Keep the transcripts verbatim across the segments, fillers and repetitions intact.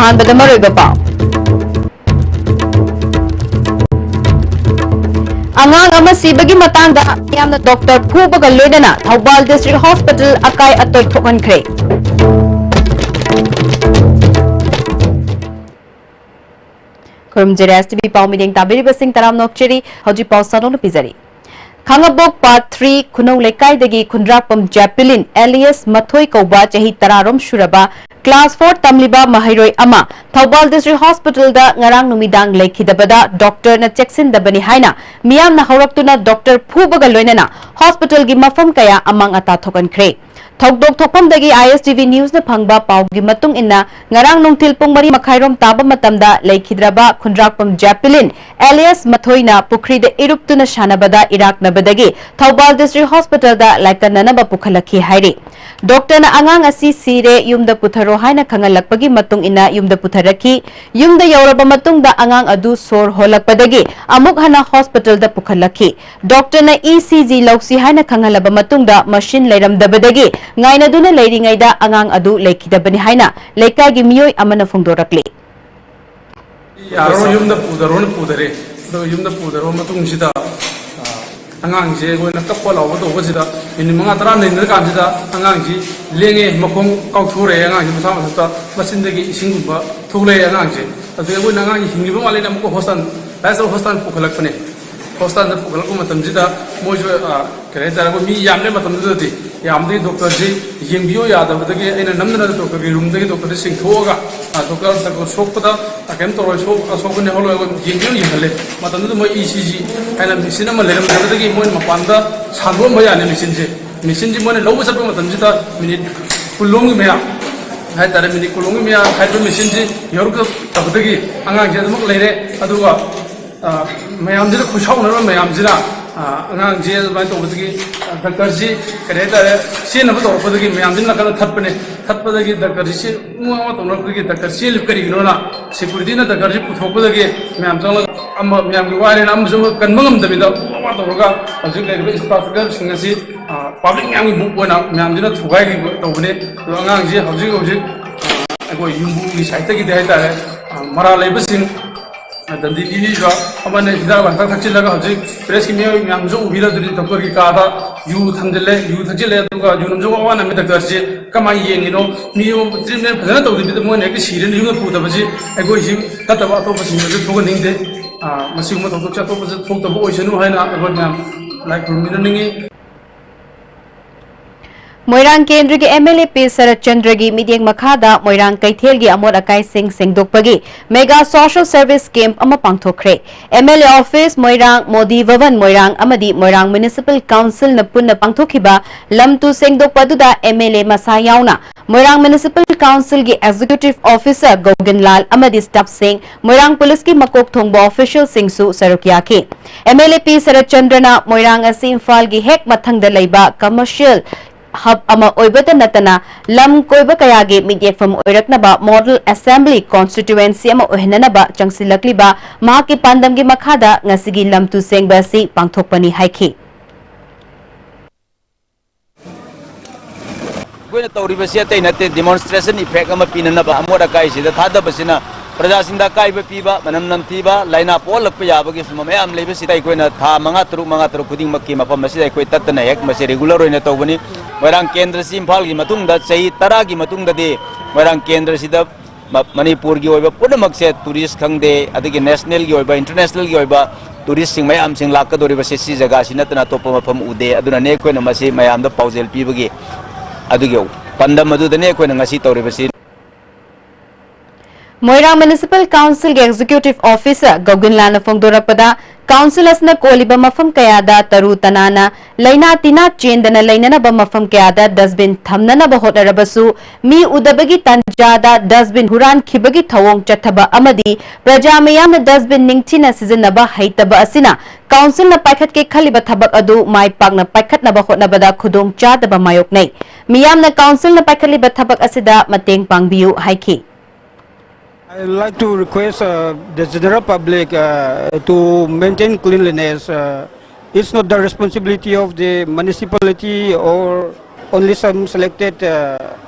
ꯑꯍꯥꯟꯕꯗ ꯃꯔꯨꯑꯣꯏꯕ ꯄꯥꯎ꯫ ꯑꯉꯥꯡ ꯑꯃ ꯁꯤꯕꯒꯤ ꯃꯇꯥꯡꯗ ꯃꯤꯌꯥꯝꯅ ꯗꯣꯛꯇꯔ ꯐꯨꯕꯒ ꯂꯣꯏꯅꯅ ꯊꯧꯕꯥꯜ ꯗꯤꯁꯇ꯭ꯔꯤꯛ ꯍꯣꯁꯄꯤꯇꯥꯜ ꯑꯀꯥꯏ ꯑꯇꯣꯏ ꯊꯣꯛꯍꯟꯈ꯭ꯔꯦ꯫ ꯈꯨꯔꯨꯝꯖꯔꯤ ꯑꯦꯁ ꯇꯤ ꯚꯤ ꯄꯥꯎ ꯃꯤꯠꯌꯦꯡ ꯇꯥꯕꯤꯔꯤꯕꯁꯤꯡ ꯇꯔꯥꯝꯅ ꯑꯣꯛꯆꯔꯤ꯫ ꯍꯧꯖꯤꯛ ꯄꯥꯎ ꯁꯟꯗꯣꯛꯅ ꯄꯤꯖꯔꯤ꯫ ꯈꯥꯡꯉꯕꯣꯛ ꯄꯥꯔꯠ ꯊ꯭ꯔꯤ ꯈꯨꯅꯧ ꯂꯩꯀꯥꯏꯗꯒꯤ ꯈꯨꯟꯗ꯭ꯔꯥꯛꯄꯝ ꯖꯦꯄꯤꯂꯤꯟ ꯑꯦꯂꯤꯌꯁ ꯃꯊꯣꯏ ꯀꯧꯕ ꯆꯍꯤ ꯇꯔꯥꯔꯣꯝ ꯁꯨꯔꯕ ꯀ꯭ꯂꯥꯁ ꯐꯣꯔ ꯇꯝꯂꯤꯕ ꯃꯍꯩꯔꯣꯏ ꯑꯃ ꯊꯧꯕꯥꯜ ꯗꯤꯁꯇ꯭ꯔꯤꯛ ꯍꯣꯁꯄꯤꯇꯥꯜꯗ ꯉꯔꯥꯡ ꯅꯨꯃꯤꯗꯥꯡ ꯂꯩꯈꯤꯗꯕꯗ ꯗꯣꯛꯇꯔꯅ ꯆꯦꯛꯁꯤꯟꯗꯕꯅꯤ ꯍꯥꯏꯅ ꯃꯤꯌꯥꯝꯅ ꯍꯧꯔꯛꯇꯨꯅ ꯗꯣꯛꯇꯔ ꯐꯨꯕꯒ ꯂꯣꯏꯅꯅ ꯍꯣꯁꯄꯤꯇꯥꯜꯒꯤ ꯃꯐꯝ ꯀꯌꯥ ꯑꯃꯥꯡ ꯑꯇꯥ ꯊꯣꯛꯍꯟꯈ꯭ꯔꯦ꯫ ꯊꯧꯗꯣꯛ ꯊꯣꯛꯐꯝꯗꯒꯤ ꯑꯥꯏ ꯑꯦꯁ ꯇꯤ ꯚꯤ ꯅ꯭ꯌꯨꯁꯅ ꯐꯪꯕ ꯄꯥꯎꯒꯤ ꯃꯇꯨꯡ ꯏꯟꯅ, ꯉꯔꯥꯡ ꯅꯨꯡꯊꯤꯜ ꯄꯨꯡ ꯃꯔꯤ ꯃꯈꯥꯏꯔꯣꯝ ꯇꯥꯕ ꯃꯇꯝꯗ ꯂꯩꯈꯤꯗ꯭ꯔꯕ ꯈꯨꯟꯗ꯭ꯔꯥꯛꯄꯝ ꯖꯦꯄꯤꯂꯤꯟ ꯑꯦꯂꯤꯌꯁ ꯃꯊꯣꯏꯅ ꯄꯨꯈ꯭ꯔꯤꯗ ꯏꯔꯨꯞꯇꯨꯅ ꯁꯥꯟꯅꯕꯗ ꯏꯔꯥꯛꯅꯕꯗꯒꯤ ꯊꯧꯕꯥꯜ ꯗꯤꯁꯇ꯭ꯔꯤꯛ ꯍꯣꯁꯄꯤꯇꯥꯜꯗ ꯂꯥꯏꯀꯠꯅꯅꯕ ꯄꯨꯈꯠꯂꯛꯈꯤ ꯍꯥꯏꯔꯤ꯫ ꯗꯣꯛꯇꯔꯅ ꯑꯉꯥꯡ ꯑꯁꯤ ꯁꯤꯔꯦ, ꯌꯨꯝꯗ ꯄꯨꯊꯔꯣ ꯍꯥꯏꯅ ꯈꯪꯍꯜꯂꯛꯄꯒꯤ ꯃꯇꯨꯡ ꯏꯟꯅ ꯌꯨꯝꯗ ꯄꯨꯊꯔꯛꯈꯤ꯫ ꯌꯨꯝꯗ ꯌꯧꯔꯕ ꯃꯇꯨꯡꯗ ꯑꯉꯥꯡ ꯑꯗꯨ ꯁꯣꯔ ꯍꯣꯜꯂꯛꯄꯗꯒꯤ ꯑꯃꯨꯛ ꯍꯟꯅ ꯍꯣꯁꯄꯤꯇꯥꯜꯗ ꯄꯨꯈꯠꯂꯛꯈꯤ꯫ ꯗꯣꯛꯇꯔꯅ ꯏ ꯁꯤ ꯖꯤ ꯂꯧꯁꯤ ꯍꯥꯏꯅ ꯈꯪꯍꯜꯂꯕ ꯃꯇꯨꯡꯗ ꯃꯁꯤꯟ ꯂꯩꯔꯝꯗꯕꯗꯒꯤ ꯉꯥꯏꯅꯗꯨꯅ ꯂꯩꯔꯤꯉꯩꯗ ꯑꯉꯥꯡ ꯑꯗꯨ ꯂꯩꯈꯤꯗꯕꯅꯤ ꯍꯥꯏꯅ ꯂꯩꯀꯥꯏꯒꯤ ꯃꯤꯑꯣꯏ ꯑꯃꯅ ꯐꯣꯡꯗꯣꯔꯛꯂꯤ꯫ ꯌꯥꯔꯣꯏ, ꯌꯨꯝꯗ ꯄꯨꯗꯔꯣꯅ ꯄꯨꯗꯔꯦ꯫ ꯑꯗꯨꯒ ꯌꯨꯝꯗ ꯄꯨꯗꯔꯕ ꯃꯇꯨꯡꯁꯤꯗ, ꯑ, ꯑꯉꯥꯡꯁꯦ ꯑꯩꯈꯣꯏꯅ ꯀꯞꯄ ꯂꯥꯎꯕ ꯇꯧꯕꯁꯤꯗ ꯃꯤꯅꯤꯠ ꯃꯉꯥ ꯇꯔꯥ ꯂꯩꯅꯔꯀꯥꯟꯁꯤꯗ ꯑꯉꯥꯡꯁꯤ ꯂꯦꯡꯉꯦ, ꯃꯈꯣꯡ ꯀꯥꯎꯊꯣꯔꯛꯑꯦ, ꯑꯉꯥꯡꯁꯤ ꯃꯁꯥ ꯃꯊꯟꯇ ꯃꯆꯤꯟꯗꯒꯤ ꯏꯁꯤꯡꯒꯨꯝꯕ ꯊꯣꯛꯂꯛꯑꯦ ꯑꯉꯥꯡꯁꯦ꯫ ꯑꯗꯨꯗꯒꯤ ꯑꯩꯈꯣꯏꯅ ꯑꯉꯥꯡꯁꯤ ꯍꯤꯡꯉꯤꯕ ꯃꯥꯜꯂꯦꯅ ꯑꯃꯨꯛꯀ ꯍꯣꯁꯄꯤꯇꯥꯜ, ꯂꯥꯏꯁ ꯍꯣꯁꯄꯤꯇꯥꯜ ꯄꯨꯈꯠꯂꯛꯄꯅꯦ꯫ ꯍꯣꯁꯄꯤꯇꯥꯜꯗ ꯄꯨꯈꯠꯂꯛꯄ ꯃꯇꯝꯁꯤꯗ ꯃꯣꯏꯁꯨ, ꯑ, ꯀꯔꯤ ꯍꯥꯏꯇꯥꯔꯦ, ꯑꯩꯈꯣꯏ ꯃꯤ ꯌꯥꯝꯂꯦ ꯃꯇꯝꯗꯨꯗꯗꯤ, ꯌꯥꯝꯕꯗꯒꯤ ꯗꯣꯛꯇꯔꯁꯤ ꯌꯦꯡꯕꯤꯌꯨ ꯌꯥꯗꯕꯗꯒꯤ ꯑꯩꯅ ꯅꯝꯗꯅ ꯗꯣꯛꯇꯔꯒꯤ ꯔꯨꯝꯗꯒꯤ ꯗꯣꯛꯇꯔꯁꯤ ꯆꯤꯡꯊꯣꯛꯑꯒ, ꯑ, ꯗꯣꯛꯇꯔ, ꯗꯣꯛꯇꯔ ꯁꯣꯛꯄꯗ, ꯑ, ꯀꯩꯝ ꯇꯧꯔꯣꯏ, ꯁꯣꯛ-, ꯑꯁꯣꯛꯄꯅꯤ ꯍꯧꯔꯣꯏ, ꯑꯩꯈꯣꯏ ꯌꯦꯡꯕꯤꯌꯨ ꯌꯦꯡꯍꯜꯂꯦ꯫ ꯃꯇꯝꯗꯨꯗ ꯃꯣꯏ ꯏ ꯁꯤ ꯖꯤ ꯍꯥꯏꯅ ꯃꯦꯆꯤꯟ ꯑꯃ ꯂꯩꯔꯝꯗꯕꯗꯒꯤ ꯃꯣꯏꯅ ꯃꯄꯥꯟꯗ ꯁꯟꯗꯣꯛꯑꯝꯕ ꯌꯥꯅꯤ ꯃꯦꯆꯤꯟꯁꯦ꯫ ꯃꯦꯆꯤꯟꯁꯤ ꯃꯣꯏꯅ ꯂꯧꯕ ꯆꯠꯄ ꯃꯇꯝꯁꯤꯗ ꯃꯤꯅꯤꯠ ꯀꯨꯟꯂꯣꯝꯒꯤ ꯃꯌꯥ ꯍꯥꯏꯇꯥꯔꯦ, ꯃꯤꯅꯤꯠ ꯀꯨꯟꯂꯣꯝꯒꯤ ꯃꯌꯥ ꯍꯥꯏꯔꯤꯕ ꯃꯦꯆꯤꯟꯁꯤ ꯌꯧꯔꯛꯇꯕꯗꯒꯤ ꯑꯉꯥꯡꯁꯦ ꯑꯗꯨꯃꯛ ꯂꯩꯔꯦ꯫ ꯑꯗꯨꯒ ꯑ, ꯃꯌꯥꯝꯁꯤꯅ ꯈꯨꯠꯁꯥꯎꯅꯔꯕ ꯃꯌꯥꯝꯁꯤꯅ, ꯑ, ꯑꯉꯥꯡꯁꯤ ꯑꯗꯨꯃꯥꯏꯅ ꯇꯧꯕꯗꯒꯤ, ꯑ, ꯗꯥꯛꯇꯔꯁꯤ ꯀꯔꯤ ꯍꯥꯏꯇꯥꯔꯦ, ꯆꯦꯟꯅꯕ ꯇꯧꯔꯛꯄꯗꯒꯤ ꯃꯌꯥꯝꯁꯤꯅ ꯅꯥꯀꯟꯗ ꯊꯠꯄꯅꯦ꯫ ꯊꯠꯄꯗꯒꯤ ꯗꯥꯛꯇꯔꯁꯤ ꯆꯦꯟ-, ꯃꯑꯣꯡ ꯑꯃ ꯇꯧꯅꯔꯛꯄꯗꯒꯤ ꯗꯥꯛꯇꯔ ꯆꯦꯜꯂꯤ ꯀꯔꯤꯒꯤꯅꯣꯅ ꯁꯦꯀꯨꯔꯤꯇꯤꯅ ꯗꯥꯛꯇꯔꯁꯤ ꯄꯨꯊꯣꯛꯄꯗꯒꯤ ꯃꯌꯥꯝ ꯆꯪꯂꯒ ꯑꯃ ꯃꯌꯥꯝꯒꯤ ꯋꯥꯔꯦꯅ ꯑꯃꯁꯨ ꯑꯃ ꯀꯟꯕ ꯉꯝꯗꯕꯤꯗ ꯋꯥ ꯋꯥ ꯇꯧꯔꯒ ꯍꯧꯖꯤꯛ ꯂꯩꯔꯤꯕ ꯏꯟꯐ꯭ꯔꯥꯁ꯭ꯇ꯭ꯔꯛꯆꯔꯁꯤꯡ ꯑꯁꯤ, ꯑ, ꯄꯕ꯭ꯂꯤꯛ ꯃꯌꯥꯝꯒꯤ ꯃꯨꯚ ꯑꯣꯏꯅ ꯃꯌꯥꯝꯁꯤꯅ ꯊꯨꯒꯥꯏꯈꯤꯕ ꯇꯧꯕꯅꯦ꯫ ꯑꯗꯣ ꯑꯉꯥꯡꯁꯤ ꯍꯧꯖꯤꯛ ꯍꯧꯖꯤꯛ, ꯑ, ꯑꯩꯈꯣꯏ ꯌꯨꯝꯕꯨꯒꯤ ꯁꯥꯏꯠꯇꯒꯤꯗꯤ ꯍꯥꯏꯇꯥꯔꯦ, ꯑ, ꯃꯔꯥꯜ ꯂꯩꯕꯁꯤꯡ, ꯑ, ꯗꯟꯗꯤ ꯄꯤꯕꯤꯕ ꯑꯃꯅ ꯍꯤꯗꯥꯛ ꯂꯥꯡꯊꯛ ꯊꯛꯆꯤꯜꯂꯒ ꯍꯧꯖꯤꯛ ꯄ꯭ꯔꯦꯁꯀꯤ ꯃꯤꯑꯣꯏ ꯃꯌꯥꯝꯁꯨ ꯎꯕꯤꯔꯗꯨꯅꯤ, ꯗꯣꯛꯇꯔꯒꯤ ꯀꯥꯗ ꯌꯨ ꯊꯝꯖꯤꯜꯂꯦ, ꯌꯨ ꯊꯛꯆꯤꯜꯂꯦ, ꯑꯗꯨꯒ ꯌꯨ ꯅꯝꯖꯧ ꯑꯋꯥ ꯅꯝꯃꯤ ꯗꯣꯛꯇꯔꯁꯤ ꯀꯃꯥꯏꯅ ꯌꯦꯡꯉꯤꯅꯣ? ꯃꯤ ꯇ꯭ꯔꯤꯠꯃꯦꯟ ꯐꯖꯅ ꯇꯧꯗꯕꯤꯗ ꯃꯣꯏꯅ ꯍꯦꯛꯇ ꯁꯤꯔꯦꯅ ꯌꯨꯝꯗ ꯄꯨꯗꯕꯁꯤ ꯑꯩꯈꯣꯏꯁꯤ ꯅꯠꯇꯕ ꯑꯇꯣꯞꯄꯁꯤꯡꯗꯁꯨ ꯊꯣꯛꯍꯟꯅꯤꯡꯗꯦ꯫ ꯑ, ꯃꯁꯤꯒꯨꯝꯕ ꯊꯧꯗꯣꯛꯁꯦ ꯑꯇꯣꯞꯄꯁꯨ ꯊꯣꯛꯇꯕ ꯑꯣꯏꯁꯅꯨ ꯍꯥꯏꯅ ꯑꯩꯈꯣꯏ ꯃꯌꯥꯝ ꯂꯥꯏ ꯈꯨꯔꯨꯝꯃꯤꯟꯅꯅꯤꯡꯉꯤ꯫ ꯃꯣꯏꯔꯥꯡ ꯀꯦꯟꯗ꯭ꯔꯒꯤ ꯑꯦꯝ ꯑꯦꯜ ꯑꯦ ꯄꯤ ꯁꯔꯠꯆꯟꯗ꯭ꯔꯒꯤ ꯃꯤꯠꯌꯦꯡ ꯃꯈꯥꯗ ꯃꯣꯏꯔꯥꯡ ꯀꯩꯊꯦꯜꯒꯤ ꯑꯃꯣꯠ ꯑꯀꯥꯏꯁꯤꯡ ꯁꯦꯡꯗꯣꯛꯄꯒꯤ ꯃꯦꯒꯥ ꯁꯣꯁꯦꯜ ꯁꯔꯚꯤꯁ ꯀꯦꯝꯞ ꯑꯃ ꯄꯥꯡꯊꯣꯛꯈ꯭ꯔꯦ꯫ ꯑꯦꯝ ꯑꯦꯜ ꯑꯦ ꯑꯣꯐꯤꯁ, ꯃꯣꯏꯔꯥꯡ, ꯃꯣꯗꯤ ꯚꯕꯟ, ꯃꯣꯏꯔꯥꯡ ꯑꯃꯗꯤ ꯃꯣꯏꯔꯥꯡ ꯃ꯭ꯌꯨꯅꯤꯁꯤꯄꯥꯜ ꯀꯥꯎꯟꯁꯤꯜꯅ ꯄꯨꯟꯅ ꯄꯥꯡꯊꯣꯛꯈꯤꯕ ꯂꯝ ꯇꯨ ꯁꯦꯡꯗꯣꯛꯄ ꯑꯗꯨꯗ ꯑꯦꯝ ꯑꯦꯜ ꯑꯦ ꯃꯁꯥ ꯌꯥꯎꯅ ꯃꯣꯏꯔꯥꯡ ꯃ꯭ꯌꯨꯅꯤꯁꯤꯄꯥꯜ ꯀꯥꯎꯟꯁꯤꯜꯒꯤ ꯑꯦꯛꯖꯤꯀ꯭ꯌꯨꯇꯤꯚ ꯑꯣꯐꯤꯁꯥꯔ ꯒꯣꯒꯤꯟꯂꯥꯜ ꯑꯃꯗꯤ ꯁ꯭ꯇꯥꯐꯁꯤꯡ, ꯃꯣꯏꯔꯥꯡ ꯄꯨꯂꯤꯁꯀꯤ ꯃꯀꯣꯛ ꯊꯣꯡꯕ ꯑꯣꯐꯤꯁꯤꯌꯦꯜꯁꯤꯡꯁꯨ ꯁꯔꯨꯛ ꯌꯥꯈꯤ꯫ ꯑꯦꯝ ꯑꯦꯜ ꯑꯦ ꯄꯤ ꯁꯔꯠꯆꯟꯗ꯭ꯔꯅ ꯃꯣꯏꯔꯥꯡ ꯑꯁꯤ ꯏꯝꯐꯥꯜꯒꯤ ꯍꯦꯛ ꯃꯊꯪꯗ ꯂꯩꯕ ꯀꯃꯔꯁꯤꯌꯦꯜ ꯍꯕ ꯑꯃ ꯑꯣꯏꯕꯇ ꯅꯠꯇꯅ ꯂꯝ ꯀꯣꯏꯕ ꯀꯌꯥꯒꯤ ꯃꯤꯠꯌꯦꯡꯐꯝ ꯑꯣꯏꯔꯛꯅꯕ ꯃꯣꯗꯦꯜ ꯑꯦꯁꯦꯝꯕ꯭ꯂꯤ ꯀꯣꯟꯁꯇꯤꯇ꯭ꯌꯨꯑꯦꯟꯁꯤ ꯑꯃ ꯑꯣꯏꯍꯟꯅꯅꯕ ꯆꯪꯁꯤꯜꯂꯛꯂꯤꯕ ꯃꯍꯥꯛꯀꯤ ꯄꯥꯟꯗꯝꯒꯤ ꯃꯈꯥꯗ ꯉꯁꯤꯒꯤ ꯂꯝ ꯇꯨ ꯁꯦꯡꯕ ꯑꯁꯤ ꯄꯥꯡꯊꯣꯛꯄꯅꯤ ꯍꯥꯏꯈꯤ꯫ ꯑꯩꯈꯣꯏꯅ ꯇꯧꯔꯤꯕꯁꯤ ꯑꯇꯩ ꯅꯠꯇꯦ, ꯗꯤꯃꯣꯟꯁꯇ꯭ꯔꯦꯁꯟ ꯏꯐꯦꯛ ꯑꯃ ꯄꯤꯅꯅꯕ꯫ ꯑꯃꯣꯠ ꯑꯀꯥꯏꯁꯤꯗ ꯊꯥꯗꯕꯁꯤꯅ ꯄ꯭ꯔꯖꯥꯁꯤꯡꯗ ꯑꯀꯥꯏꯕ ꯄꯤꯕ, ꯃꯅꯝ ꯅꯝꯊꯤꯕ, ꯂꯥꯏꯅꯥ ꯄꯣꯛꯍꯜꯂꯛꯄ ꯌꯥꯕꯒꯤ ꯁꯨꯝꯕ ꯃꯌꯥꯝ ꯂꯩꯕꯁꯤꯗ ꯑꯩꯈꯣꯏꯅ ꯊꯥ ꯃꯉꯥ, ꯇꯔꯨꯛ, ꯃꯉꯥ, ꯇꯔꯨꯛ ꯈꯨꯗꯤꯡꯃꯛꯀꯤ ꯃꯐꯝ ꯑꯁꯤꯗ ꯑꯩꯈꯣꯏ ꯇꯠꯇꯅ ꯍꯦꯛ ꯃꯁꯤ ꯔꯤꯒꯨꯂꯔ ꯑꯣꯏꯅ ꯇꯧꯕꯅꯤ꯫ ꯃꯣꯏꯔꯥꯡ ꯀꯦꯟꯗ꯭ꯔꯁꯤ ꯏꯝꯐꯥꯜꯒꯤ ꯃꯇꯨꯡꯗ ꯆꯍꯤ ꯇꯔꯥꯒꯤ ꯃꯇꯨꯡꯗꯗꯤ ꯃꯣꯏꯔꯥꯡ ꯀꯦꯟꯗ꯭ꯔꯁꯤꯗ ꯃ-, ꯃꯅꯤꯄꯨꯔꯒꯤ ꯑꯣꯏꯕ ꯄꯨꯝꯅꯃꯛꯁꯦ, ꯇꯨꯔꯤꯁ ꯈꯪꯗꯦ, ꯑꯗꯒꯤ ꯅꯦꯁꯅꯦꯜꯒꯤ ꯑꯣꯏꯕ, ꯏꯟꯇꯔꯅꯦꯁꯅꯦꯜꯒꯤ ꯑꯣꯏꯕ ꯇꯨꯔꯤꯁꯁꯤꯡ ꯃꯌꯥꯝꯁꯤꯡ ꯂꯥꯛꯀꯗꯧꯔꯤꯕꯁꯦ ꯁꯤ ꯖꯒꯥꯁꯤ ꯅꯠꯇꯅ ꯑꯇꯣꯞꯄ ꯃꯐꯝ ꯎꯗꯦ꯫ ꯑꯗꯨꯅꯅꯦ ꯑꯩꯈꯣꯏꯅ ꯃꯁꯤ ꯃꯌꯥꯝꯗ ꯄꯥꯎꯖꯦꯜ ꯄꯤꯕꯒꯤ ꯑꯗꯨꯒꯤ ꯄꯥꯟꯗꯝ ꯑꯗꯨꯗꯅꯦ ꯑꯩꯈꯣꯏꯅ ꯉꯁꯤ ꯇꯧꯔꯤꯕꯁꯤ꯫ ꯃꯣꯏꯔꯥꯡ ꯃ꯭ꯌꯨꯅꯤꯁꯤꯄꯥꯜ ꯀꯥꯎꯟꯁꯤꯜꯒꯤ ꯑꯦꯛꯖꯤꯀ꯭ꯌꯨꯇꯤꯚ ꯑꯣꯐꯤꯁꯥꯔ ꯒꯣꯒꯤꯟꯂꯥꯅ ꯐꯣꯡꯗꯣꯔꯛꯄꯗ, ꯀꯥꯎꯟꯁꯤꯜ ꯑꯁꯤꯅ ꯀꯣꯜꯂꯤꯕ ꯃꯐꯝ ꯀꯌꯥꯗ ꯇꯔꯨ ꯇꯅꯥꯟꯅ, ꯂꯥꯏꯅꯥ ꯇꯤꯟꯅꯥ ꯆꯦꯟꯗꯅ ꯂꯩꯅꯅꯕ ꯃꯐꯝ ꯀꯌꯥꯗ ꯗꯁꯕꯤꯟ ꯊꯝꯅꯅꯕ ꯍꯣꯠꯅꯔꯕꯁꯨ, ꯃꯤ ꯎꯗꯕꯒꯤ ꯇꯥꯟꯖꯥꯗ ꯗꯁꯕꯤꯟ ꯍꯨꯔꯥꯟꯈꯤꯕꯒꯤ ꯊꯧꯑꯣꯡ ꯆꯠꯊꯕ ꯑꯃꯗꯤ ꯄ꯭ꯔꯖꯥ ꯃꯤꯌꯥꯝꯅ ꯗꯁꯕꯤꯟ ꯅꯤꯡꯊꯤꯅ ꯁꯤꯖꯤꯟꯅꯕ ꯍꯩꯇꯕ ꯑꯁꯤꯅ ꯀꯥꯎꯟꯁꯤꯜꯅ ꯄꯥꯏꯈꯠꯀꯦ ꯈꯜꯂꯤꯕ ꯊꯕꯛ ꯑꯗꯨ ꯃꯥꯏ ꯄꯥꯛꯅ ꯄꯥꯏꯈꯠꯅꯕ ꯍꯣꯠꯅꯕꯗ ꯈꯨꯗꯣꯡꯆꯥꯗꯕ ꯃꯥꯌꯣꯛꯅꯩ꯫ ꯃꯤꯌꯥꯝꯅ ꯀꯥꯎꯟꯁꯤꯜꯅ ꯄꯥꯏꯈꯠꯂꯤꯕ ꯊꯕꯛ ꯑꯁꯤꯗ ꯃꯇꯦꯡ ꯄꯥꯡꯕꯤꯌꯨ ꯍꯥꯏꯈꯤ꯫ I would like to request, uh, the general public, uh, to maintain cleanliness. Uh, it's not the responsibility of the municipality or only some selected, uh,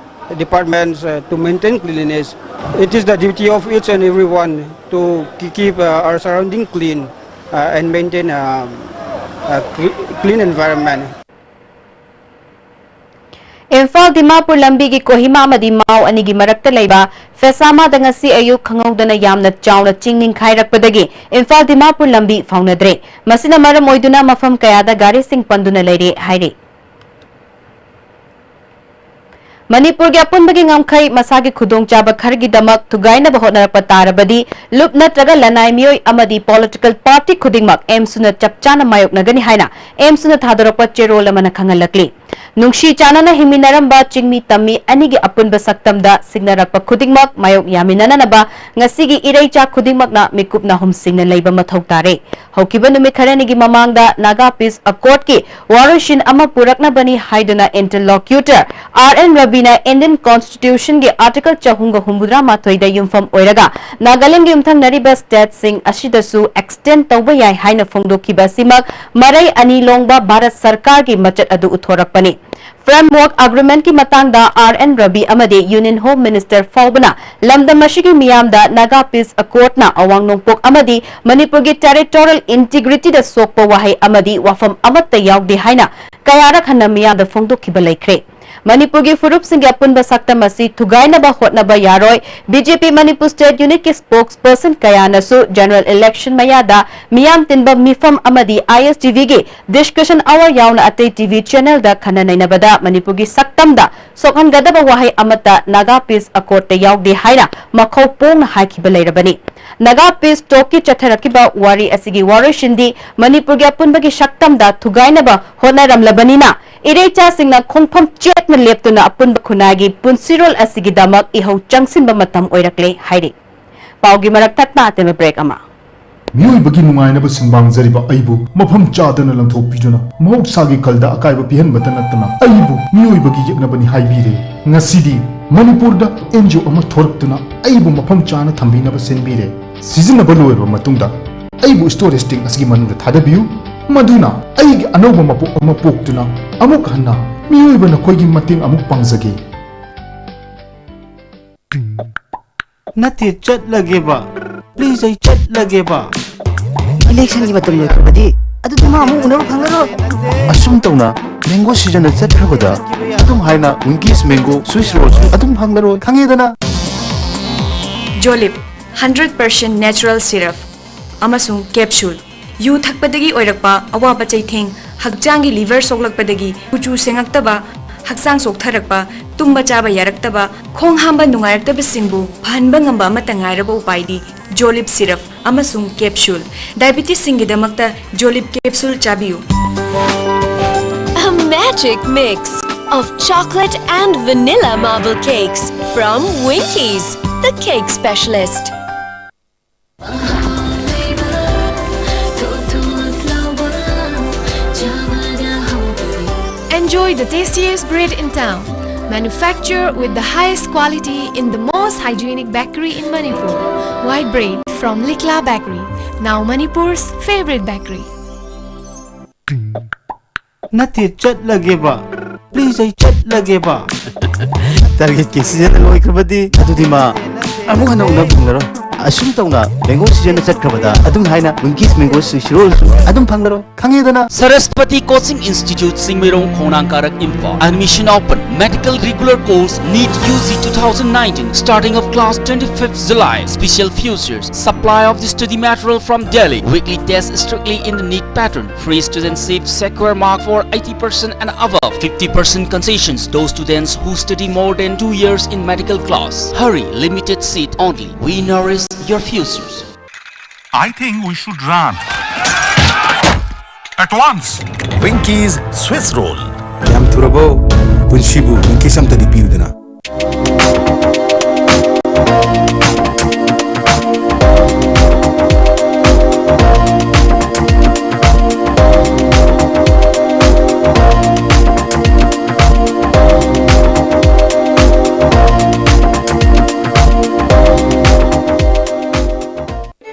departments uh, to maintain cleanliness. It is the duty of each and everyone to ke- keep uh, our surrounding clean uh, and maintain um, a cle- clean environment. Imphal Dimapur ꯂꯝꯕꯤꯒꯤ ꯀꯣꯍꯤꯃꯥ ꯑꯃꯗꯤ ꯃꯥꯎ ꯑꯅꯤꯒꯤ ꯃꯔꯛꯇ ꯂꯩꯕ ꯐꯦꯁꯥꯃꯥꯗ ꯉꯁꯤ ꯑꯌꯨꯛ ꯈꯪꯍꯧꯗꯅ ꯌꯥꯝꯅ ꯆꯥꯎꯅ ꯆꯤꯡ ꯅꯤꯡꯈꯥꯏꯔꯛꯄꯗꯒꯤ ꯏꯝꯐꯥꯜ ꯗꯤꯃꯥꯄꯨꯔ ꯂꯝꯕꯤ ꯐꯥꯎꯅꯗ꯭ꯔꯦ꯫ ꯃꯁꯤꯅ ꯃꯔꯝ ꯑꯣꯏꯗꯨꯅ ꯃꯐꯝ ꯀꯌꯥꯗ ꯒꯥꯔꯤꯁꯤꯡ ꯄꯟꯗꯨꯅ ꯂꯩꯔꯦ ꯍꯥꯏꯔꯤ꯫ ꯃꯅꯤꯄꯨꯔꯒꯤ ꯑꯄꯨꯟꯕꯒꯤ ꯉꯝꯈꯩ ꯃꯁꯥꯒꯤ ꯈꯨꯗꯣꯡꯆꯥꯕ ꯈꯔꯒꯤꯗꯃꯛ ꯊꯨꯒꯥꯏꯅꯕ ꯍꯣꯠꯅꯔꯛꯄ ꯇꯥꯔꯕꯗꯤ ꯂꯨꯞ ꯅꯠꯇ꯭ꯔꯒ ꯂꯅꯥꯏ ꯃꯤꯑꯣꯏ ꯑꯃꯗꯤ ꯄꯣꯂꯤꯇꯤꯀꯦꯜ ꯄꯥꯔꯇꯤ ꯈꯨꯗꯤꯡꯃꯛ ꯑꯦꯝꯁꯨꯅ ꯆꯞ ꯆꯥꯅ ꯃꯥꯌꯣꯛꯅꯒꯅꯤ ꯍꯥꯏꯅ ꯑꯦꯝꯁꯨꯅ ꯊꯥꯗꯣꯔꯛꯄ ꯆꯦꯔꯣꯜ ꯑꯃꯅ ꯈꯪꯍꯜꯂꯛꯂꯤ꯫ ꯅꯨꯡꯁꯤ ꯆꯥꯟꯅꯅ ꯍꯤꯡꯃꯤꯟꯅꯔꯝꯕ ꯆꯤꯡꯃꯤ ꯇꯝꯃꯤ ꯑꯅꯤꯒꯤ ꯑꯄꯨꯟꯕ ꯁꯛꯇꯝꯗ ꯁꯤꯡꯅꯔꯛꯄ ꯈꯨꯗꯤꯡꯃꯛ ꯃꯥꯌꯣꯛ ꯌꯥꯃꯤꯟꯅꯅꯅꯕ ꯉꯁꯤꯒꯤ ꯏꯔꯩꯆꯥ ꯈꯨꯗꯤꯡꯃꯛꯅ ꯃꯤꯀꯨꯞ ꯅꯥꯍꯨꯝꯁꯤꯡꯅ ꯂꯩꯕ ꯃꯊꯧ ꯇꯥꯔꯦ꯫ ꯍꯧꯈꯤꯕ ꯅꯨꯃꯤꯠ ꯈꯔꯅꯤꯒꯤ ꯃꯃꯥꯡꯗ ꯅꯥꯒꯥ ꯄꯤꯁ ꯑꯦꯀꯣꯔꯗꯀꯤ ꯋꯥꯔꯣꯏꯁꯤꯟ ꯑꯃ ꯄꯨꯔꯛꯅꯕꯅꯤ ꯍꯥꯏꯗꯨꯅ ꯏꯟꯇꯔꯂꯣꯀ꯭ꯌꯨꯇꯔ ꯑꯥꯔ ꯑꯦꯟ ꯔꯕꯤꯅ ꯏꯟꯗꯤꯌꯟ ꯀꯣꯟꯁꯇꯤꯇ꯭ꯌꯨꯁꯟꯒꯤ ꯑꯥꯔꯇꯤꯀꯜ ꯆꯍꯨꯝꯒ ꯍꯨꯝꯐꯨꯇꯔꯥ ꯃꯥꯊꯣꯏꯗ ꯌꯨꯝꯐꯝ ꯑꯣꯏꯔꯒ ꯅꯥꯒꯥꯂꯦꯟꯗꯒꯤ ꯌꯨꯝꯊꯪꯅꯔꯤꯕ ꯁ꯭ꯇꯦꯠꯁꯤꯡ ꯑꯁꯤꯗꯁꯨ ꯑꯦꯛꯁꯇꯦꯟ ꯇꯧꯕ ꯌꯥꯏ ꯍꯥꯏꯅ ꯐꯣꯡꯗꯣꯛꯈꯤꯕ ꯑꯁꯤꯃꯛ ꯃꯔꯩ ꯑꯅꯤ ꯂꯣꯡꯕ ꯚꯥꯔꯠ ꯁꯔꯀꯥꯔꯒꯤ ꯃꯆꯠ ꯑꯗꯨ ꯎꯠꯊꯣꯔꯛꯄꯅꯤ꯫ ꯐ꯭ꯔꯦꯝꯋꯔꯛ ꯑꯦꯒ꯭ꯔꯤꯃꯦꯟꯠꯀꯤ ꯃꯇꯥꯡꯗ ꯑꯥꯔ ꯑꯦꯟ ꯔꯕꯤ ꯑꯃꯗꯤ ꯌꯨꯅꯤꯌꯟ ꯍꯣꯝ ꯃꯤꯅꯤꯁꯇꯔ ꯐꯥꯎꯕꯅ ꯂꯝꯗꯝ ꯑꯁꯤꯒꯤ ꯃꯤꯌꯥꯝꯗ ꯅꯥꯒꯥ ꯄꯤꯁ ꯑꯦꯀꯣꯔꯗꯅ ꯑꯋꯥꯡ ꯅꯣꯡꯄꯣꯛ ꯑꯃꯗꯤ ꯃꯅꯤꯄꯨꯔꯒꯤ ꯇꯦꯔꯤꯇꯣꯔꯤꯌꯦꯜ ꯏꯟꯇꯤꯒ꯭ꯔꯤꯇꯤꯗ ꯁꯣꯛꯄ ꯋꯥꯍꯩ ꯑꯃꯗꯤ ꯋꯥꯐꯝ ꯑꯃꯠꯇ ꯌꯥꯎꯗꯦ ꯍꯥꯏꯅ ꯀꯌꯥꯔꯛ ꯍꯟꯅ ꯃꯤꯌꯥꯝꯗ ꯐꯣꯡꯗꯣꯛꯈꯤꯕ ꯂꯩꯈ꯭ꯔꯦ꯫ ꯃꯅꯤꯄꯨꯔꯒꯤ ꯐꯨꯔꯨꯞꯁꯤꯡꯒꯤ ꯑꯄꯨꯟꯕ ꯁꯛꯇꯝ ꯑꯁꯤ ꯊꯨꯒꯥꯏꯅꯕ ꯍꯣꯠꯅꯕ ꯌꯥꯔꯣꯏ꯫ ꯕꯤ ꯖꯦ ꯄꯤ ꯃꯅꯤꯄꯨꯔ ꯁ꯭ꯇꯦꯠ ꯌꯨꯅꯤꯠꯀꯤ ꯁ꯭ꯄꯣꯛꯁ ꯄꯔꯁꯟ ꯀꯌꯥꯅꯁꯨ ꯖꯦꯅꯔꯦꯜ ꯏꯂꯦꯛꯁꯟ ꯃꯌꯥꯗ ꯃꯤꯌꯥꯝ ꯇꯤꯟꯕ ꯃꯤꯐꯝ ꯑꯃꯗꯤ ꯑꯥꯏ ꯑꯦꯁ ꯇꯤ ꯚꯤꯒꯤ ꯗꯤꯁꯀꯁꯟ ꯑꯋꯥꯔ ꯌꯥꯎꯅ ꯑꯇꯩ ꯇꯤ ꯚꯤ ꯆꯦꯅꯦꯜꯗ ꯈꯟꯅ ꯅꯩꯅꯕꯗ ꯃꯅꯤꯄꯨꯔꯒꯤ ꯁꯛꯇꯝꯗ ꯁꯣꯛꯍꯟꯒꯗꯕ ꯋꯥꯍꯩ ꯑꯃꯠꯇ ꯅꯥꯒꯥ ꯄꯤꯁ ꯑꯦꯀꯣꯔꯗꯇ ꯌꯥꯎꯗꯦ ꯍꯥꯏꯅ ꯃꯈꯧ ꯄꯣꯡꯅ ꯍꯥꯏꯈꯤꯕ ꯂꯩꯔꯕꯅꯤ꯫ ꯅꯥꯒꯥ ꯄꯤꯁ ꯇꯣꯛꯀꯤ ꯆꯠꯊꯔꯛꯈꯤꯕ ꯋꯥꯔꯤ ꯑꯁꯤꯒꯤ ꯋꯥꯔꯣꯏꯁꯤꯟꯗꯤ ꯃꯅꯤꯄꯨꯔꯒꯤ ꯑꯄꯨꯟꯕꯒꯤ ꯁꯛꯇꯝꯗ ꯊꯨꯒꯥꯏꯅꯕ ꯍꯣꯠꯅꯔꯝꯂꯕꯅꯤꯅ ꯏꯔꯩꯆꯥꯁꯤꯡꯅ ꯈꯣꯡꯐꯝ ꯆꯦꯠꯅ ꯂꯦꯞꯇꯨꯅ ꯑꯄꯨꯟꯕ ꯈꯨꯟꯅꯥꯏꯒꯤ ꯄꯨꯟꯁꯤꯔꯣꯜ ꯑꯁꯤꯒꯤꯗꯃꯛ ꯏꯍꯧ ꯆꯪꯁꯤꯟꯕ ꯃꯇꯝ ꯑꯣꯏꯔꯛꯂꯦ ꯍꯥꯏꯔꯤ꯫ ꯄꯥꯎꯒꯤ ꯃꯔꯛ ꯊꯠꯅ ꯑꯇꯦꯟꯕ ꯕ꯭ꯔꯦꯛ ꯑꯃ꯫ ꯃꯤꯑꯣꯏꯕꯒꯤ ꯅꯨꯡꯉꯥꯏꯅꯕ ꯁꯨꯝꯕꯥꯡꯖꯔꯤꯕ ꯑꯩꯕꯨ ꯃꯐꯝ ꯆꯥꯗꯅ ꯂꯪꯊꯣꯛꯄꯤꯗꯨꯅ ꯃꯍꯧꯁꯥꯒꯤ ꯈꯜꯗ ꯑꯀꯥꯏꯕ ꯄꯤꯍꯟꯕꯇ ꯅꯠꯇꯅ ꯑꯩꯕꯨ ꯃꯤꯑꯣꯏꯕꯒꯤ ꯌꯦꯛꯅꯕꯅꯤ ꯍꯥꯏꯕꯤꯔꯦ꯫ ꯉꯁꯤꯗꯤ ꯃꯅꯤꯄꯨꯔꯗ ꯑꯦꯟ ꯖꯤ ꯑꯣ ꯑꯃ ꯊꯣꯔꯛꯇꯨꯅ ꯑꯩꯕꯨ ꯃꯐꯝ ꯆꯥꯅ ꯊꯝꯕꯤꯅꯕ ꯁꯤꯟꯕꯤꯔꯦ꯫ ꯁꯤꯖꯤꯟꯅꯕ ꯂꯣꯏꯔꯕ ꯃꯇꯨꯡꯗ ꯑꯩꯕꯨ ꯁ꯭ꯇꯣꯔꯦꯖ ꯇꯦꯡꯛ ꯑꯁꯤꯒꯤ ꯃꯅꯨꯡꯗ ꯊꯥꯗꯕꯤꯌꯨ, ꯃꯗꯨꯅ ꯑꯩꯒꯤ ꯑꯅꯧꯕ ꯃꯄꯣꯛ ꯑꯃ ꯄꯣꯛꯇꯨꯅ ꯑꯃꯨꯛ ꯍꯟꯅ ꯃꯤꯑꯣꯏꯕ ꯅꯈꯣꯏꯒꯤ ꯃꯇꯦꯡ ꯑꯃꯨꯛ ꯄꯥꯡꯖꯒꯦ꯫ ꯅꯠꯇꯦ, ꯆꯠꯂꯒꯦꯕ꯫ ꯄ꯭ꯂꯤꯖ, ꯑꯩ ꯆꯠꯂꯒꯦꯕ꯫ ꯏꯂꯦꯛꯁꯟꯒꯤ ꯃꯇꯝ ꯂꯣꯏꯈ꯭ꯔꯕꯗꯤ ꯑꯗꯨꯗꯤ ꯃꯥ ꯑꯃꯨꯛ ꯎꯅꯕ ꯐꯪꯉꯔꯣꯏ꯫ ꯑꯁꯨꯝ ꯇꯧꯅ ꯃꯦꯡꯒꯣ ꯁꯤꯖꯟꯅ ꯆꯠꯈ꯭ꯔꯕꯗ ꯑꯗꯨꯝ ꯍꯥꯏꯅ ꯋꯤꯡꯀꯤꯁ ꯃꯦꯡꯒꯣ ꯁ꯭ꯋꯤꯁ ꯔꯣꯜꯁꯨ ꯑꯗꯨꯝ ꯐꯪꯂꯔꯣꯏ, ꯈꯪꯉꯦꯗꯅ? ꯖꯣꯂꯤꯞ, ꯍꯟꯗ꯭ꯔꯦꯠ ꯄꯥꯔꯁꯦꯟ ꯅꯦꯆꯔꯦꯜ ꯁꯤꯔꯞ ꯑꯃꯁꯨꯡ ꯀꯦꯞꯁꯨꯜ꯫ ꯌꯨ ꯊꯛꯄꯗꯒꯤ ꯑꯣꯏꯔꯛꯄ ꯑꯋꯥꯕ ꯆꯩꯊꯦꯡ, ꯍꯛꯆꯥꯡꯒꯤ ꯂꯤꯚꯔ ꯁꯣꯛꯂꯛꯄꯗꯒꯤ ꯀꯨꯆꯨ ꯁꯦꯡꯉꯛꯇꯕ, ꯍꯛꯆꯥꯡ ꯆꯣꯛꯊꯔꯛꯄ, ꯇꯨꯝꯕ ꯆꯥꯕ ꯌꯥꯔꯛꯇꯕ, ꯈꯣꯡ ꯍꯥꯝꯕ ꯅꯨꯡꯉꯥꯏꯔꯛꯇꯕꯁꯤꯡꯕꯨ ꯐꯍꯟꯕ ꯉꯝꯕ ꯑꯃꯠꯇ ꯉꯥꯏꯔꯕ ꯎꯄꯥꯏꯗꯤ ꯖꯣꯂꯤꯞ ꯁꯤꯔꯞ ꯑꯃꯁꯨꯡ ꯀꯦꯞꯁꯨꯜ꯫ ꯗꯥꯏꯕꯤꯇꯤꯁꯁꯤꯡꯒꯤꯗꯃꯛꯇ ꯖꯣꯂꯤꯞ ꯀꯦꯞꯁꯨꯜ ꯆꯥꯕꯤꯌꯨ꯫ A magic mix of chocolate and vanilla marble cakes from Winkies, the cake specialist. Enjoy the tastiest bread in town. Manufactured with the highest quality in the most hygienic bakery in Manipur. White bread from Likla Bakery, now Manipur's favorite bakery. ꯅꯠꯇꯦ, ꯆꯠꯂꯒꯦꯕ꯫ Please, ꯑꯩ ꯆꯠꯂꯒꯦꯕ꯫ ꯇꯥꯔꯒꯦꯠꯀꯤ season ꯂꯣꯏꯈ꯭ꯔꯕꯗꯤ ꯑꯗꯨꯗꯤ ꯃꯥ ꯑꯃꯨꯛ ꯍꯟꯅ ꯎꯅꯕ ꯐꯪꯂꯔꯣꯏ꯫ ꯑꯁꯨꯝ ꯇꯧꯅ mango ꯁꯤꯖꯟꯅ ꯆꯠꯈ꯭ꯔꯕꯗ ꯑꯗꯨꯝ ꯍꯥꯏꯅ ꯋꯤꯡꯀꯤꯁ ꯃꯦꯡꯒꯣ ꯁ꯭ꯋꯤꯁ ꯔꯣꯜꯁꯨ ꯑꯗꯨꯝ ꯐꯪꯂꯔꯣꯏ, ꯈꯪꯉꯦꯗꯅ? Saraswati Coaching Institute, ꯁꯤꯡꯃꯩꯔꯣꯡ, ꯈꯣꯡꯅꯥꯡ ꯀꯥꯔꯛ, Imphal. Admission open. Medical regular course, NEET UG two thousand nineteen, starting of class twenty-fifth July. Special features: supply of the study material from Delhi. Weekly test strictly in the NEET pattern. Free student seat, secure mark for eighty percent and above. Fifty percent concessions, those students who study more than two years in medical class. Hurry, limited seat only. We nourish your futures. I think we should run. At once. Winkies Swiss Roll. ꯌꯥꯝ ꯊꯨꯔꯕꯣ? ꯄꯨꯟꯁꯤꯕꯨ ꯋꯤꯡꯀꯤꯁ ꯑꯝꯇꯗꯤ ꯄꯤꯌꯨꯗꯅ꯫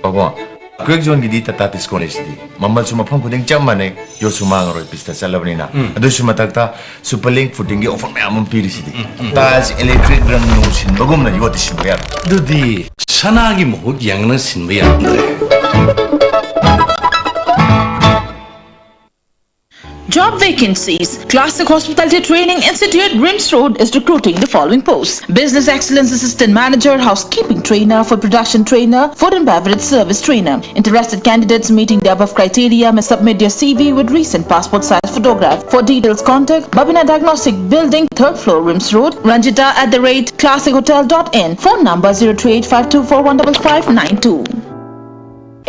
ꯄꯥꯕꯣ, quake ꯖꯣꯟꯒꯤꯗꯤ Tata ꯇꯤꯁꯀꯣꯟ ꯂꯩꯁꯤꯗꯤ꯫ ꯃꯃꯜꯁꯨ ꯃꯐꯝ ꯈꯨꯗꯤꯡ ꯆꯞ ꯃꯥꯟꯅꯩ, ꯌꯣꯠꯁꯨ ꯃꯥꯡꯉꯔꯣꯏ, ꯄꯤꯁꯇ ꯆꯠꯂꯕꯅꯤꯅ꯫ ꯑꯗꯨꯁꯨ ꯃꯊꯛꯇ super link ꯐꯨꯇꯤꯡꯒꯤ offer ꯃꯌꯥꯝ ꯑꯃ ꯄꯤꯔꯤꯁꯤꯗꯤ꯫ ꯇꯥꯏꯜꯁ, ꯏꯂꯦꯛꯇ꯭ꯔꯤꯛ, ꯔꯪ ꯅꯨꯡ ꯁꯤꯟꯕꯒꯨꯝꯅ ꯌꯣꯠꯇꯤ ꯁꯤꯟꯕ ꯌꯥꯔꯣꯏ꯫ ꯑꯗꯨꯗꯤ ꯁꯅꯥꯒꯤ ꯃꯍꯨꯠ ꯌꯥꯡꯅ ꯁꯤꯟꯕ ꯌꯥꯔꯝꯗ꯭ꯔꯦ꯫ Job vacancies. Classic Hospitality Training Institute, RIMS Road, is recruiting the following posts: Business Excellence Assistant Manager, Housekeeping Trainer, Food Production Trainer, Food and Beverage Service Trainer. Interested candidates meeting the above criteria may submit their C V with recent passport size photograph. For details, contact Babina Diagnostic Building, third floor, RIMS Road, Ranjita at the rate classic hotel dot in. Phone number zero three eight five two four one five five nine two.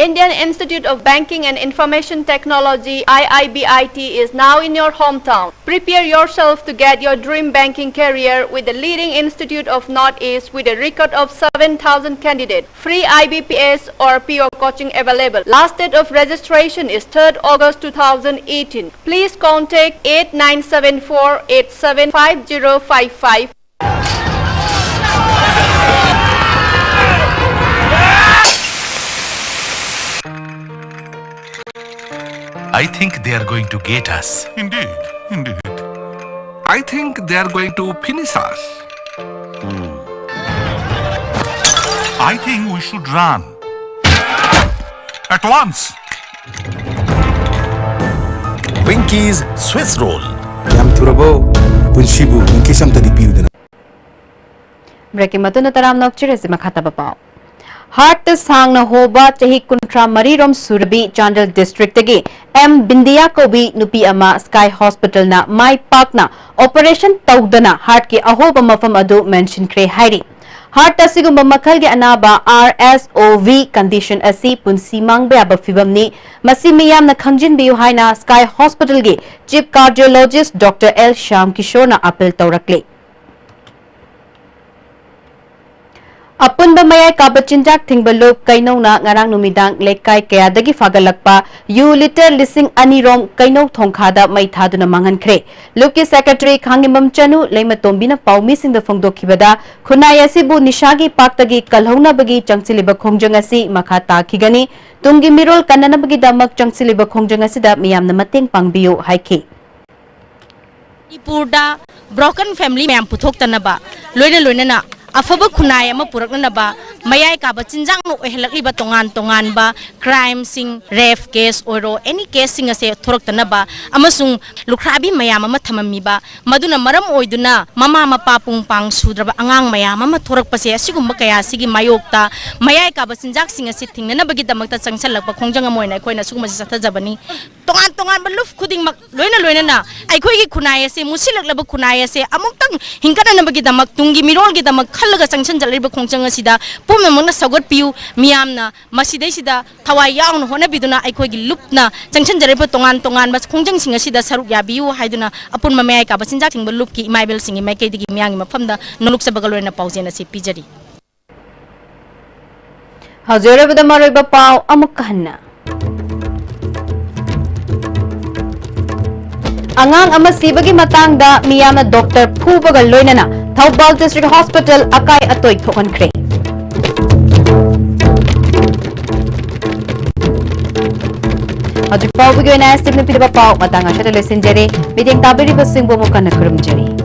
Indian Institute of Banking and Information Technology, I I B I T, is now in your hometown. Prepare yourself to get your dream banking career with the leading institute of Northeast with a record of seven thousand candidates. Free I B P S or P O coaching available. Last date of registration is third August two thousand eighteen. Please contact eight nine seven four eight seven five zero five five. I think they are going to get us. Indeed, indeed. I think they are going to finish us. I think we should run. At once. Winky's Swiss Roll. ꯌꯥꯝ ꯊꯨꯔꯕꯣ? ꯄꯨꯟꯁꯤꯕꯨ ꯋꯤꯡꯀꯤꯁ ꯑꯝꯇꯗꯤ ꯄꯤꯌꯨꯗꯅ꯫ ꯕ꯭ꯔꯦꯛꯀꯤ ꯃꯇꯨꯡꯗ ꯇꯔꯥꯝꯅ ꯑꯣꯛꯆꯔꯁꯤ꯫ ꯃꯈꯥ ꯇꯥꯕ ꯄꯥꯎ꯫ ꯍꯥꯔꯠꯇ ꯁꯥꯡꯅ ꯍꯣꯕ ꯆꯍꯤ ꯀꯨꯟꯊ꯭ꯔꯥ ꯃꯔꯤ ꯔꯣꯝ ꯁꯨꯔꯕꯤ ꯆꯥꯟꯗꯦꯜ ꯗꯤꯁꯇ꯭ꯔꯤꯛꯇꯒꯤ ꯑꯦꯝ ꯕꯤꯟꯗꯤꯌꯥ ꯀꯧꯕꯤ ꯅꯨꯄꯤ ꯑꯃ ꯁ꯭ꯀꯥꯏ ꯍꯣꯁꯄꯤꯇꯥꯜꯅ ꯃꯥꯏ ꯄꯥꯛꯅ ꯑꯣꯄꯔꯦꯁꯟ ꯇꯧꯗꯅ ꯍꯥꯔꯠꯀꯤ ꯑꯍꯣꯕ ꯃꯐꯝ ꯑꯗꯨ ꯃꯦꯟꯁꯤꯟꯈ꯭ꯔꯦ ꯍꯥꯏꯔꯤ꯫ ꯍꯥꯔꯠ ꯑꯁꯤꯒꯨꯝꯕ ꯃꯈꯜꯒꯤ ꯑꯅꯥꯕ, ꯑꯥꯔ ꯑꯦꯁ ꯑꯣ ꯚꯤ, ꯀꯟꯗꯤꯁꯟ ꯑꯁꯤ ꯄꯨꯟꯁꯤ ꯃꯥꯡꯕ ꯌꯥꯕ ꯐꯤꯚꯝꯅꯤ꯫ ꯃꯁꯤ ꯃꯤꯌꯥꯝꯅ ꯈꯪꯖꯤꯟꯕꯤꯌꯨ ꯍꯥꯏꯅ ꯁ꯭ꯀꯥꯏ ꯍꯣꯁꯄꯤꯇꯥꯜꯒꯤ chief cardiologist doctor L Shyam ꯀꯤꯁꯣꯔꯅ ꯑꯥꯄꯤꯜ ꯇꯧꯔꯛꯂꯤ꯫ ꯑꯄꯨꯟꯕ ꯃꯌꯥꯏ ꯀꯥꯕ ꯆꯤꯟꯖꯥꯛ ꯊꯤꯡꯕ ꯂꯨꯞ ꯀꯩꯅꯧꯅ ꯉꯔꯥꯡ ꯅꯨꯃꯤꯗꯥꯡ ꯂꯩꯀꯥꯏ ꯀꯌꯥꯗꯒꯤ ꯐꯥꯒꯠꯂꯛꯄ ꯌꯨ ꯂꯤꯇꯔ ꯂꯤꯁꯤꯡ ꯑꯅꯤ ꯔꯣꯝ ꯀꯩꯅꯧ ꯊꯣꯡꯈꯥꯗ ꯃꯩ ꯊꯥꯗꯨꯅ ꯃꯥꯡꯍꯟꯈ꯭ꯔꯦ꯫ ꯂꯨꯞꯀꯤ ꯁꯦꯀ꯭ꯔꯦꯇꯔꯤ ꯈꯥꯡꯉꯦꯝꯕꯝ ꯆꯅꯨ ꯂꯩꯃꯇꯣꯝꯕꯤꯅ ꯄꯥꯎꯃꯤꯁꯤꯡꯗ ꯐꯣꯡꯗꯣꯛꯈꯤꯕꯗ, ꯈꯨꯟꯅꯥꯏ ꯑꯁꯤꯕꯨ ꯅꯤꯁꯥꯒꯤ ꯄꯥꯛꯇꯒꯤ ꯀꯜꯍꯧꯅꯕꯒꯤ ꯆꯪꯁꯤꯜꯂꯤꯕ ꯈꯣꯡꯖꯪ ꯑꯁꯤ ꯃꯈꯥ ꯇꯥꯈꯤꯒꯅꯤ꯫ ꯇꯨꯡꯒꯤ ꯃꯤꯔꯣꯜ ꯀꯟꯅꯅꯕꯒꯤꯗꯃꯛ ꯆꯪꯁꯤꯜꯂꯤꯕ ꯈꯣꯡꯖꯪ ꯑꯁꯤꯗ ꯃꯤꯌꯥꯝꯅ ꯃꯇꯦꯡ ꯄꯥꯡꯕꯤꯌꯨ ꯍꯥꯏꯈꯤ꯫ ꯃꯅꯤꯄꯨꯔꯗ broken family ꯃꯌꯥꯝ ꯄꯨꯊꯣꯛꯇꯅꯕ, ꯂꯣꯏꯅ ꯂꯣꯏꯅꯅ ꯑꯐꯕ ꯈꯨꯟꯅꯥꯏ ꯑꯃ ꯄꯨꯔꯛꯅꯅꯕ, ꯃꯌꯥꯏ ꯀꯥꯕ ꯆꯤꯟꯖꯥꯛꯅ ꯑꯣꯏꯍꯜꯂꯛꯂꯤꯕ ꯇꯣꯉꯥꯟ ꯇꯣꯉꯥꯟꯕ crimeꯁꯤꯡ, rape case ꯑꯣꯏꯔꯣ, any caseꯁꯤꯡ ꯑꯁꯦ ꯊꯣꯔꯛꯇꯅꯕ ꯑꯃꯁꯨꯡ ꯂꯨꯈ꯭ꯔꯥꯕꯤ ꯃꯌꯥꯝ ꯑꯃ ꯊꯝꯃꯝꯃꯤꯕ, ꯃꯗꯨꯅ ꯃꯔꯝ ꯑꯣꯏꯗꯨꯅ ꯃꯃꯥ ꯃꯄꯥ ꯄꯨꯡ ꯄꯥꯡ ꯁꯨꯗ꯭ꯔꯕ ꯑꯉꯥꯡ ꯃꯌꯥꯝ ꯑꯃ ꯊꯣꯔꯛꯄꯁꯦ, ꯑꯁꯤꯒꯨꯝꯕ ꯀꯌꯥꯁꯤꯒꯤ ꯃꯥꯌꯣꯛꯇ ꯃꯌꯥꯏ ꯀꯥꯕ ꯆꯤꯟꯖꯥꯛꯁꯤꯡ ꯑꯁꯤ ꯊꯤꯡꯅꯅꯕꯒꯤꯗꯃꯛꯇ ꯆꯪꯁꯤꯜꯂꯛꯄ ꯈꯣꯡꯖꯪ ꯑꯃ ꯑꯣꯏꯅ ꯑꯩꯈꯣꯏꯅ ꯁꯤꯒꯨꯝꯕꯁꯤ ꯆꯠꯊꯖꯕꯅꯤ꯫ ꯇꯣꯉꯥꯟ ꯇꯣꯉꯥꯟꯕ ꯂꯨꯞ ꯈꯨꯗꯤꯡꯃꯛ, ꯂꯣꯏꯅ ꯂꯣꯏꯅꯅ ꯑꯩꯈꯣꯏꯒꯤ ꯈꯨꯟꯅꯥꯏ ꯑꯁꯦ, ꯃꯨꯁꯤꯜꯂꯛꯂꯕ ꯈꯨꯟꯅꯥꯏ ꯑꯁꯦ ꯑꯃꯨꯛꯇꯪ ꯍꯤꯡꯒꯠꯅꯅꯕꯒꯤꯗꯃꯛ, ꯇꯨꯡꯒꯤ ꯃꯤꯔꯣꯜꯒꯤꯗꯃꯛ ꯈꯜꯂꯒ ꯆꯪꯁꯤꯟꯖꯔꯛꯂꯤꯕ ꯈꯣꯡꯖꯪ ꯑꯁꯤꯗ ꯄꯨꯝꯅꯃꯛꯅ ꯁꯧꯒꯠꯄꯤꯌꯨ꯫ ꯃꯤꯌꯥꯝꯅ ꯃꯁꯤꯗꯩꯁꯤꯗ ꯊꯋꯥꯏ ꯌꯥꯎꯅ ꯍꯣꯠꯅꯕꯤꯗꯨꯅ ꯑꯩꯈꯣꯏꯒꯤ ꯂꯨꯞꯅ ꯆꯪꯁꯤꯟꯖꯔꯛꯂꯤꯕ ꯇꯣꯉꯥꯟ ꯇꯣꯉꯥꯟꯕ ꯈꯣꯡꯖꯪꯁꯤꯡ ꯑꯁꯤꯗ ꯁꯔꯨꯛ ꯌꯥꯕꯤꯌꯨ ꯍꯥꯏꯗꯨꯅ ꯑꯄꯨꯟꯕ ꯃꯌꯥꯏ ꯀꯥꯕ ꯆꯤꯟꯖꯥꯛ ꯊꯤꯡꯕ ꯂꯨꯞꯀꯤ ꯏꯃꯥ ꯏꯕꯦꯜꯁꯤꯡꯒꯤ ꯃꯥꯏꯀꯩꯗꯒꯤ ꯃꯤꯌꯥꯝꯒꯤ ꯃꯐꯝꯗ ꯅꯣꯂꯨꯛꯆꯕꯒ ꯂꯣꯏꯅꯅ ꯄꯥꯎꯖꯦꯜ ꯑꯁꯤ ꯄꯤꯖꯔꯤ꯫ ꯍꯧꯖꯤꯛ ꯑꯔꯣꯏꯕꯗ ꯃꯔꯨꯑꯣꯏꯕ ꯄꯥꯎ ꯑꯃꯨꯛꯀ ꯍꯟꯅ꯫ ꯑꯉꯥꯡ ꯑꯃ ꯁꯤꯕꯒꯤ ꯃꯇꯥꯡꯗ ꯃꯤꯌꯥꯝꯅ ꯗꯣꯛꯇꯔ ꯐꯨꯕꯒ ꯂꯣꯏꯅꯅ ꯊꯧꯕꯥꯜ ꯗꯤꯁꯇ꯭ꯔꯤꯛ ꯍꯣꯁꯄꯤꯇꯥꯜ ꯑꯀꯥꯏ ꯑꯇꯣꯏ ꯊꯣꯛꯍꯟꯈ꯭ꯔꯦ꯫ ꯍꯧꯖꯤꯛ ꯐꯥꯎꯕꯒꯤ ꯑꯣꯏꯅ ꯑꯦꯁ ꯇꯤ ꯚꯤꯅ ꯄꯤꯔꯤꯕ ꯄꯥꯎ ꯃꯇꯥꯡ ꯑꯁꯤꯗ ꯂꯣꯏꯁꯤꯟꯖꯔꯦ꯫ ꯃꯤꯠꯌꯦꯡ ꯇꯥꯕꯤꯔꯤꯕꯁꯤꯡꯕꯨ ꯑꯃꯨꯛ ꯍꯟꯅ ꯈꯨꯔꯨꯝꯖꯔꯤ꯫